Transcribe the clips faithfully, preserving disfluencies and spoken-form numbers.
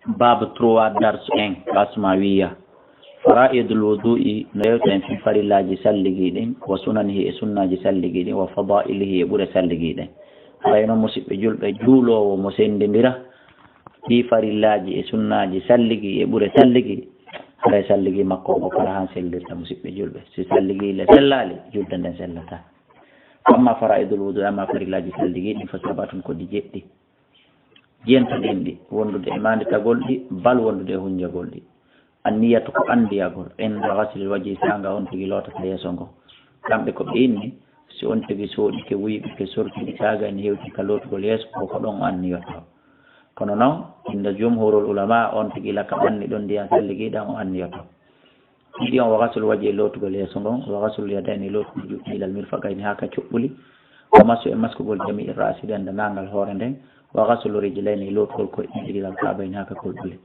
Baabu trois, darsu en, ko Asma wiya. Fara'idul wudu'i, no yewta en fii farillaaji salligii ɗin, wa sunanihi, e sunnaaji salligii ɗin, wa fadaa'ilihi, e ɓure salligii ɗin. Haray non, musiɓɓe julɓe, juuloowo mo senndindira fii farillaaji e sunnaaji salligii e ɓure salligii, haray salligii makko on ko kala han sellirta, musiɓɓe julɓe. Si salligii le sellaali, julde nden sellataa. Amma fara'idul wudu'i, amma farillaaji salligii ɗin, fa sab'atun, ko ɗi jeɗɗi. Jeentuɗen ɗi, wondude e maanditagol ɗi, bal wondude e hunjagol ɗi. Anniyatu, ko anndiyagol, inda ghaslil wajhi, saanga on tigi lootata yeeso ngon. Kamɓe ko ɓe inni, si on tigi sooɗike, wuyɓike, sorkike, saanga en hewti ka lootugol yeeso, ko ko ɗon o anniyotoo. Kono non, inda jumhurul ulama, on tigi ila ka ɓanni ɗon ndiyan salligii ɗan o anniyotoo. Ɗiɗi on, wa ghaslul wajhi, lootugol yeeso ngon, wa ghaslul yadayni, lootugol juuɗe ɗiɗi, ilal mirfaqayni, haa ka coɓɓuli, wa mashu, e maskugol jami'i ra'si, denndaangal hoore nden, wa ghaslul rijlayni, lootugol ko'e ɗiɗi, ilal ka'bayni, haa ka kolɓuli.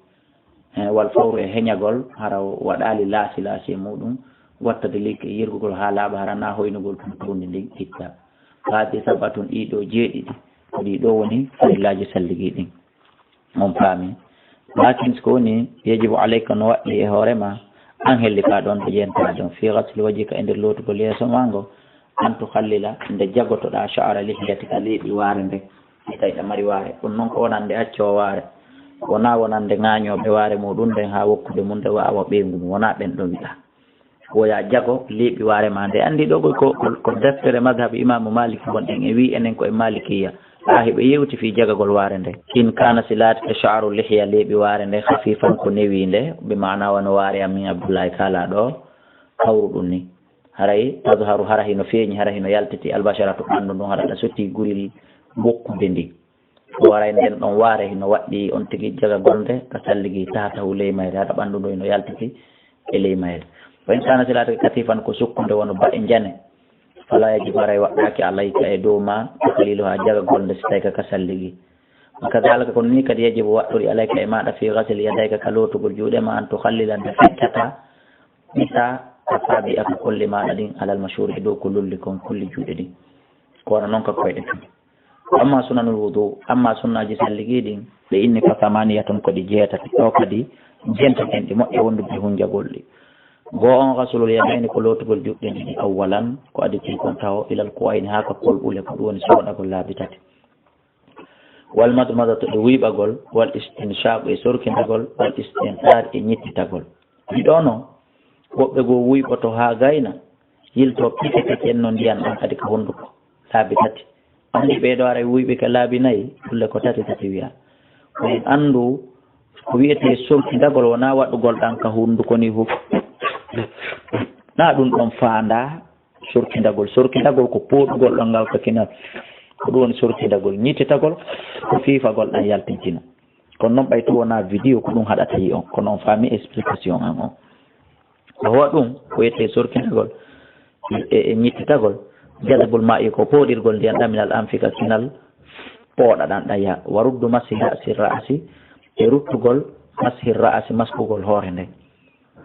He, wal fawru, e heñagol, hara o waɗaali laasi laasi e muɗum, wattade likke e yirgugol haa laaɓa, hara na hoynugol tun tuundi ndin itta. Haadi sab'atun, ɗii ɗoo jeeɗiɗi, ko ɗii ɗoo woni farillaaji salligii ɗin. On faami? Lakin ko woni, yajibu alayka, no waɗɗi e hoore ma, an helli ka ɗon to jeentaa ɗon, fi ghasli wajhika, e nder lootugol yeeso ma ngo, an tukhallila, nde jagotoɗaa, sha'ra lihiyatika, leeɓi waare nden, si tawi ɗa mari waare. Ɗum non ko wonande accoo waare, wonaa wonande ŋaañooɓe waare muɗum nden haa wokkude mum nde waawa ɓeyngu mum, wonaa ɓen ɗon wi'a. Woya jago leeɓi waare ma nde. Anndi ɗo ko, ko, ko deftere madhab Imaamu Maaliki wonɗen e wi'i enen ko e Maalikiya. Haa hiɓe yewti fii jagagol waare nde. In kaana, si laatike, sha'ru lihiya, leeɓi waare nde, khafifan, ko newiinde, bi maana wano waare am min Abdullahi kaala ɗo, hawru ɗum ni. Haray tazharu, hara hino feeñi, hara hino yaltiti, albasharatu, ɓanndu ndun, hara ɗa soti guril wokkude ndi. Waray nden ɗon waare hino waɗɗi on tigi jagagol nde ka salligi tahatahu ley mayre, hara ɓanndu ndu hino yaltiti e ley mayre. Wa in kaana, si laatike, katifan, ko sukkunde wano ba'e njane, fala yajibu, haray waɗɗaaki, alayka, e dow ma, takhliluha, jagagol nde, si tawi ka ka salligi. Wa kadhalika, kono ni kadi, yajibu, waɗɗori, alayka, e maaɗa, fi ghasli yadayka, ka lootugol juuɗe ma, an tukhallila, nde feccata, bisa, asabi'aka, kolli maaɗa ɗin, alal mashhuri, e dow ko lolli kon, kolli juuɗe ɗin. Ko wano non ka koyɗe tun. Amma sunanul wudu, amma sunnaaji salligii ɗin, ɓe inni fa samaniyatun, ko ɗi jeetati. Ɗo kadi, jeentuɗen ɗi, moƴƴa wondude e hunjagol ɗi. Goo on, ghaslul yadayni, ko lootugol juuɗe ɗiɗi, awwalan, ko aditi kon taho, ilal ku'ayni, haa ka kolɓule, ko ɗum woni sooɗagol laabi tati. Wal madmadatu, e wuyɓagol, wal istinshaqu, e sorkindagol, wal istinthar, e ñittitagol. Ɗiɗo non, woɓɓe goo wuyɓoto haa gayna, yilto pete pete no ndiyan ɗan kadi ka hunduko, laabi tati. Anndi ɓee ɗoo aray wuyɓe ka laabi nayi, ɗulle ko tati tati wi'a. Ko en anndu ko wi'etee sorkindagol, wonaa waɗugol ɗan ka hunduko ni fof. Na ɗum ɗon faandaa sorkindagol. Sorkindagol ko pooɗugol ɗon ngal ka kinal. Ko ɗum woni sorkindagol. Ñittitagol ko fiifagol ɗan yaltintina. Kono non ɓay tun wonaa video ko ɗum haɗata yi'on. Kono on faami explication an on. Ko howa ɗum ko wiyetee sorkindagol e, e, e ñittitagol. Jazbul ma'i, ko pooɗirgol ndiyan ɗan, minal anfi, ka kinal pooɗa ɗan ɗan yaha. Wa raddu mashi ra'si, ra'si, e ruttugol mashi ra'si, maskugol hoore nden.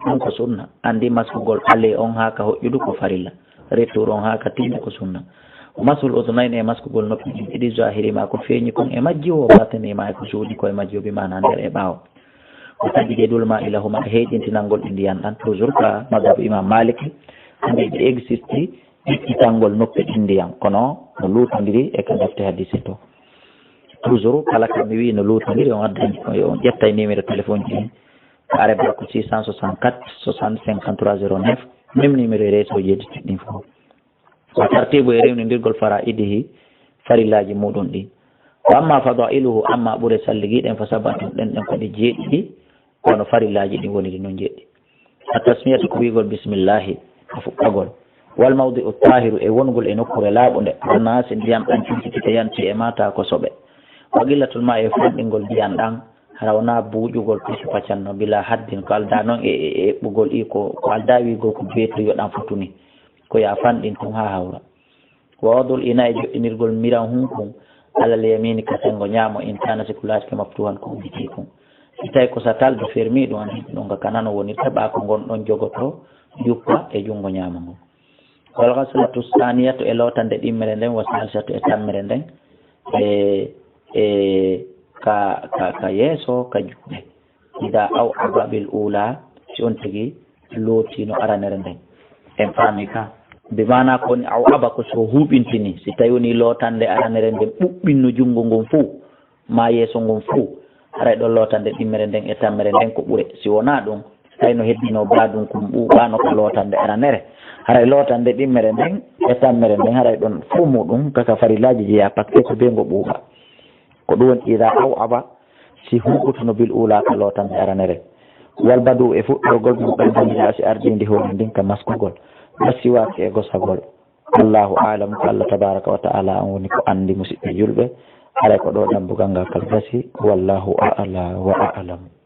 Ɗum ko sunna. Anndi maskugol aller on haa ka hoƴƴudu ko farilla. Retour on haa ka tiinde ko sunna. Wa mashul udhunayni, e maskugol noppi ɗin ɗiɗi, zahirihima, ko feeñi kon e majji, wa batinihima, e ko suuɗi ko e majji, bi maana nder e ɓaawo. Wa tajridul ma'i lahuma, e heyɗintinangol ɗi ndiyan ɗan, toujours ka madhab Imam Maliki, hande ɗi existe, ƴettitangol noppi ɗin ndiyan, kono no luutondiri e ka defte hadise to. Toujours kala ka mi wi'i no luutondiri, on addan, on ƴettay numéro téléphone ji ɗin, ka arabia ko six cent soixante-quatre, soixante, cinquante-trois, zéro neuf, même numéro e réseau ji ɗin fof. Wa tartibu, e rewnindirgol, fara'idihi, farillaaji muɗum ɗin. Wa amma fada'iluhu, amma ɓure salligiiɗen, fa sab'atun, ɗen ɗen ko ɗe jeeɗiɗi, kono farillaaji ɗin woniri non jeeɗiɗi. At tasmiyatu, ko wi'ugol bismillahi, ko fuɗɗagol. Wal mawdi'u tahiru, e wongol e nokkuure laaɓunde, wonaa si ndiyan ɗan cuncitike yanti e maa taa ko soɓe. Wa qillatul ma'i, e fanɗingol ndiyan ɗan, hara wonaa buuƴugol paccu paccan no, bila haddin, ko aldaa non e, e, e eɓɓugol, i ko, ko aldaa wi'ugol ko beetu yo ɗan fotu ni. Ko yo a fanɗin tun haa hawra. Wa wad'ul ina'i, joɗɗinirgol miran hun kun, alal yamini, ka sengo ñaamo, in kana, si ko laatike, maftuhan, ko udditii kun. Si tawi ko satal de fermi ɗum, an ɗum ka kanano wonirta, ɓaa ko ngon ɗon jogoto juppa e jungo ñaamo ngon. Wal ghaslatu saniyatu, e lootande ɗimmere nden, wa salisatu, e tammere nden, e, e ka, ka, ka yeeso, ka juuɗe. ida aw aba bil ula, si on tigi lootino aranere nden. En faami ka? Bi maana ko woni aw aba ko so huɓintini, si tawi woni lootande aranere nden ɓuɓɓinno junngo ngon fow, ma yeeso ngon fow, haray ɗon lootande ɗimmere nden e tammere nden ko ɓure. Si wonaa ɗum, tawi no heddino baadun kun ɓuuɓaano ka lootande aranere. Haray lootande ɗimmere nden e tammere nden, haray ɗon fow muɗum kaka farillaaji jeyaa, paske ko bee ngo ɓuuɓa. Ko ɗum woni ida aw aba, si huɓɓutuno bil ula ka lootande aranere. Wal badu e fuɗɗorgol ɗum ɗon bandina si ardii ndi hoore ndin ka maskugol. Wa siwaaki e gosagol. Allahu a'lam, ko Allah tabaraka wa ta'ala on woni ko anndi, musiɓɓe julɓe. Haray ko ɗo dambugal ngal kal gasi. Wallahu a'la wa a'lam.